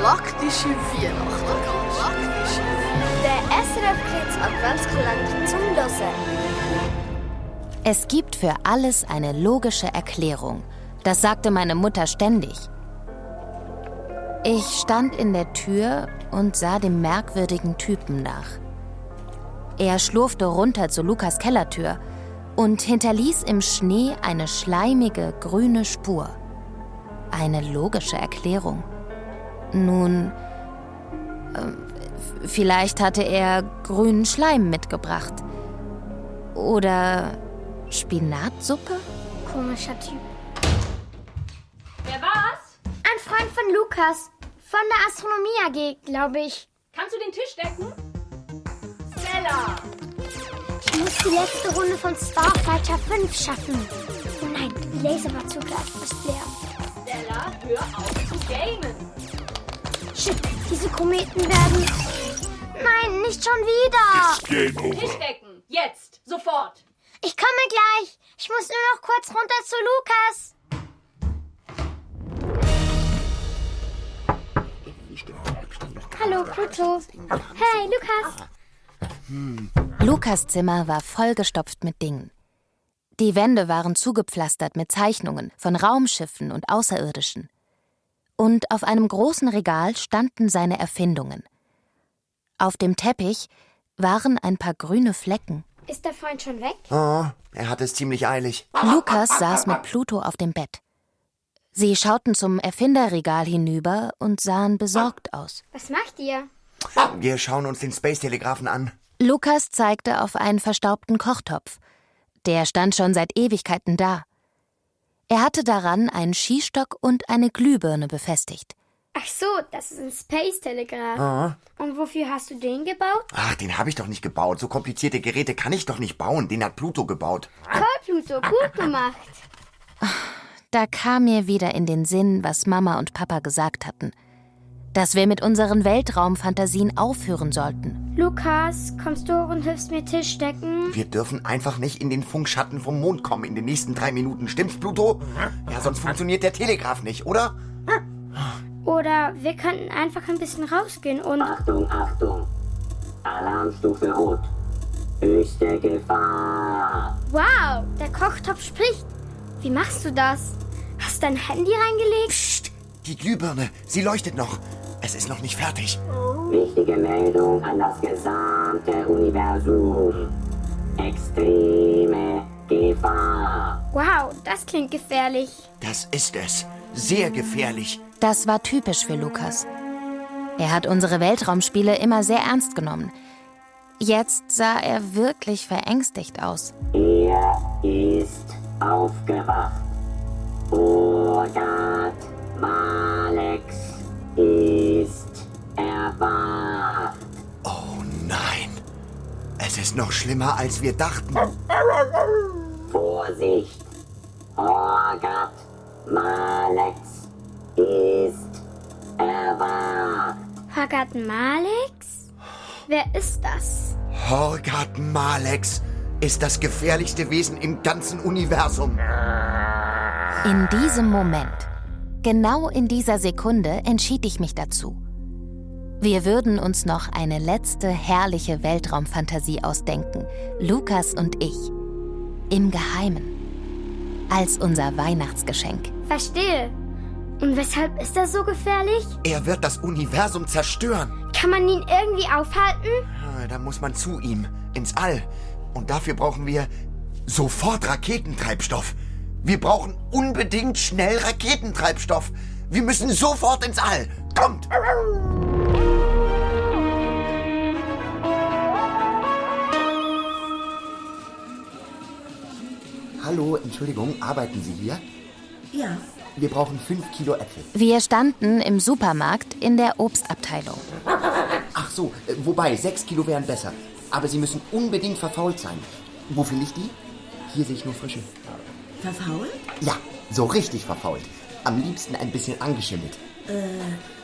galaktische Weihnachten. Der SRF Kids Adventskalender zum Hören. Es gibt für alles eine logische Erklärung. Das sagte meine Mutter ständig. Ich stand in der Tür und sah dem merkwürdigen Typen nach. Er schlurfte runter zu Lukas Kellertür und hinterließ im Schnee eine schleimige, grüne Spur. Eine logische Erklärung. Nun, vielleicht hatte er grünen Schleim mitgebracht. Oder Spinatsuppe? Komischer Typ. Wer war's? Ein Freund von Lukas. Von der Astronomie AG, glaube ich. Kannst du den Tisch decken? Stella! Ich muss die letzte Runde von Starfighter 5 schaffen. Oh nein, die Laserbar zugleich ist leer. Stella, hör auf zu gamen! Shit, diese Kometen werden... Nein, nicht schon wieder. Game over. Tisch decken! Jetzt! Sofort! Ich komme gleich. Ich muss nur noch kurz runter zu Lukas. Hallo, Pluto. Hey, Lukas. Lukas' Zimmer war vollgestopft mit Dingen. Die Wände waren zugepflastert mit Zeichnungen von Raumschiffen und Außerirdischen. Und auf einem großen Regal standen seine Erfindungen. Auf dem Teppich waren ein paar grüne Flecken. Ist der Freund schon weg? Oh, er hat es ziemlich eilig. Lukas saß mit Pluto auf dem Bett. Sie schauten zum Erfinderregal hinüber und sahen besorgt aus. Was macht ihr? Wir schauen uns den Space-Telegraphen an. Lukas zeigte auf einen verstaubten Kochtopf. Der stand schon seit Ewigkeiten da. Er hatte daran einen Skistock und eine Glühbirne befestigt. Ach so, das ist ein Space-Telegraph. Und wofür hast du den gebaut? Ach, den habe ich doch nicht gebaut. So komplizierte Geräte kann ich doch nicht bauen. Den hat Pluto gebaut. Toll, Pluto, gut gemacht. Da kam mir wieder in den Sinn, was Mama und Papa gesagt hatten. Dass wir mit unseren Weltraumfantasien aufhören sollten. Lukas, kommst du hoch und hilfst mir Tisch decken? Wir dürfen einfach nicht in den Funkschatten vom Mond kommen in den nächsten 3 Minuten. Stimmt's, Pluto? Ja, sonst funktioniert der Telegraph nicht, oder? Oder wir könnten einfach ein bisschen rausgehen und... Achtung, Achtung. Alarmstufe Rot. Höchste Gefahr. Wow, der Kochtopf spricht. Wie machst du das? Hast du dein Handy reingelegt? Psst, die Glühbirne, sie leuchtet noch. Es ist noch nicht fertig. Wichtige Meldung an das gesamte Universum. Extreme Gefahr. Wow, das klingt gefährlich. Das ist es. Sehr gefährlich. Das war typisch für Lukas. Er hat unsere Weltraumspiele immer sehr ernst genommen. Jetzt sah er wirklich verängstigt aus. Er ist aufgewacht. Urgat Malex ist erwacht. Oh nein. Es ist noch schlimmer, als wir dachten. Vorsicht. Urgat Malex ist erwacht. Hogat Malex? Wer ist das? Horgat Malex ist das gefährlichste Wesen im ganzen Universum. In diesem Moment, genau in dieser Sekunde, entschied ich mich dazu. Wir würden uns noch eine letzte herrliche Weltraumfantasie ausdenken, Lukas und ich. Im Geheimen. Als unser Weihnachtsgeschenk. Verstehe. Und weshalb ist das so gefährlich? Er wird das Universum zerstören. Kann man ihn irgendwie aufhalten? Da muss man zu ihm, ins All. Und dafür brauchen wir sofort Raketentreibstoff. Wir brauchen unbedingt schnell Raketentreibstoff. Wir müssen sofort ins All. Kommt! Hallo, Entschuldigung, arbeiten Sie hier? Ja. Wir brauchen 5 Kilo Äpfel. Wir standen im Supermarkt in der Obstabteilung. Ach so, wobei, 6 Kilo wären besser. Aber sie müssen unbedingt verfault sein. Wo finde ich die? Hier sehe ich nur frische. Verfault? Ja, so richtig verfault. Am liebsten ein bisschen angeschimmelt.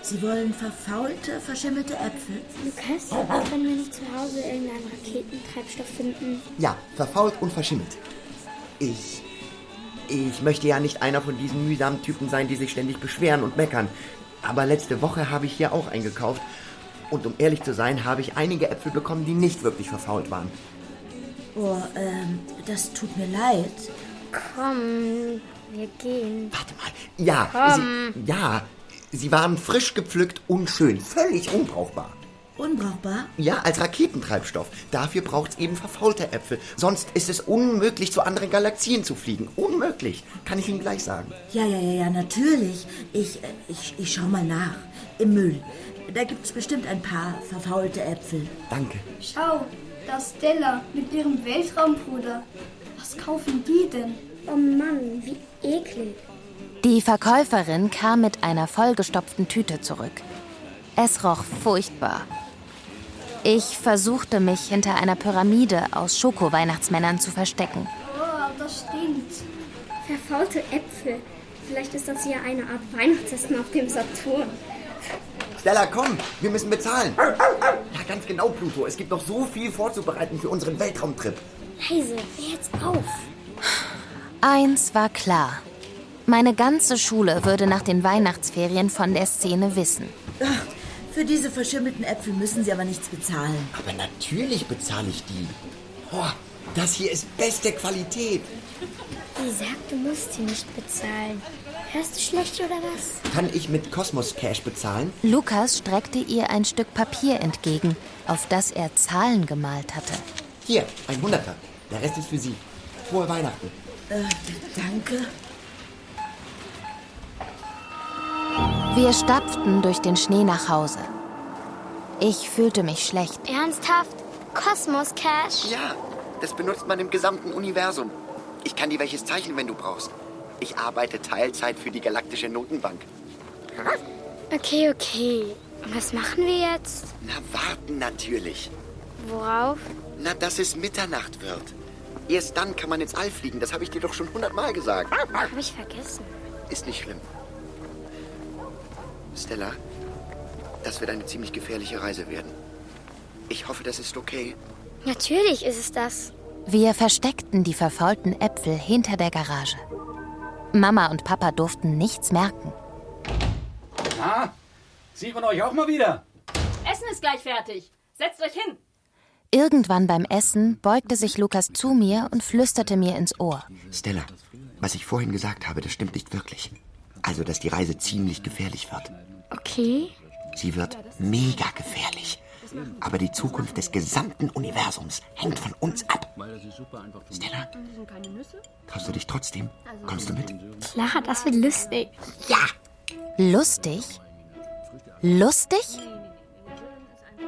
Sie wollen verfaulte, verschimmelte Äpfel? Lukas, können wir nicht zu Hause irgendeinen Raketentreibstoff finden? Ja, verfault und verschimmelt. Ich möchte ja nicht einer von diesen mühsamen Typen sein, die sich ständig beschweren und meckern. Aber letzte Woche habe ich hier auch eingekauft. Und um ehrlich zu sein, habe ich einige Äpfel bekommen, die nicht wirklich verfault waren. Oh, das tut mir leid. Komm, wir gehen. Warte mal. Ja, sie waren frisch gepflückt und schön. Völlig unbrauchbar. Unbrauchbar? Ja, als Raketentreibstoff. Dafür braucht es eben verfaulte Äpfel. Sonst ist es unmöglich, zu anderen Galaxien zu fliegen. Unmöglich. Kann ich Ihnen gleich sagen. Ja, natürlich. Ich schau mal nach. Im Müll. Da gibt's bestimmt ein paar verfaulte Äpfel. Danke. Schau, da ist Stella mit ihrem Weltraumbruder. Was kaufen die denn? Oh Mann, wie eklig. Die Verkäuferin kam mit einer vollgestopften Tüte zurück. Es roch furchtbar. Ich versuchte mich hinter einer Pyramide aus Schoko-Weihnachtsmännern zu verstecken. Oh, das stinkt. Verfaulte Äpfel. Vielleicht ist das hier eine Art Weihnachtsessen auf dem Saturn. Stella, komm, wir müssen bezahlen. Ja, ganz genau, Pluto. Es gibt noch so viel vorzubereiten für unseren Weltraumtrip. Leise, hör jetzt auf. Eins war klar. Meine ganze Schule würde nach den Weihnachtsferien von der Szene wissen. Ach, für diese verschimmelten Äpfel müssen Sie aber nichts bezahlen. Aber natürlich bezahle ich die. Boah, das hier ist beste Qualität. Die sagt, du musst sie nicht bezahlen. Hörst du schlecht oder was? Kann ich mit Cosmos Cash bezahlen? Lukas streckte ihr ein Stück Papier entgegen, auf das er Zahlen gemalt hatte. Hier, ein 100er. Der Rest ist für Sie. Frohe Weihnachten. Danke. Wir stapften durch den Schnee nach Hause. Ich fühlte mich schlecht. Ernsthaft? Kosmos Cash? Ja, das benutzt man im gesamten Universum. Ich kann dir welches zeichnen, wenn du brauchst. Ich arbeite Teilzeit für die Galaktische Notenbank. Okay. Und was machen wir jetzt? Na, warten natürlich. Worauf? Na, dass es Mitternacht wird. Erst dann kann man ins All fliegen. Das habe ich dir doch schon 100-mal gesagt. Hab ich vergessen. Ist nicht schlimm. Stella, das wird eine ziemlich gefährliche Reise werden. Ich hoffe, das ist okay. Natürlich ist es das. Wir versteckten die verfaulten Äpfel hinter der Garage. Mama und Papa durften nichts merken. Na, sieht man euch auch mal wieder? Essen ist gleich fertig. Setzt euch hin. Irgendwann beim Essen beugte sich Lukas zu mir und flüsterte mir ins Ohr. Stella, was ich vorhin gesagt habe, das stimmt nicht wirklich. Also, dass die Reise ziemlich gefährlich wird. Okay. Sie wird mega gefährlich. Aber die Zukunft des gesamten Universums hängt von uns ab. Stella, traust du dich trotzdem? Kommst du mit? Klar, das wird lustig. Ja! Lustig? Lustig?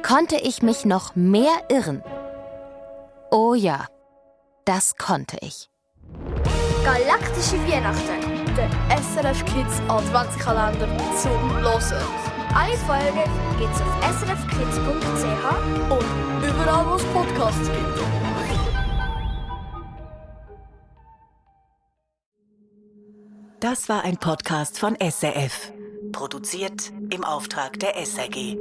Konnte ich mich noch mehr irren? Oh ja, das konnte ich. Galaktische Weihnachten. Der SRF Kids Adventskalender zum Hören. Alle Folgen gibt's auf srfkids.ch und überall, wo es Podcasts gibt. Das war ein Podcast von SRF. Produziert im Auftrag der SRG.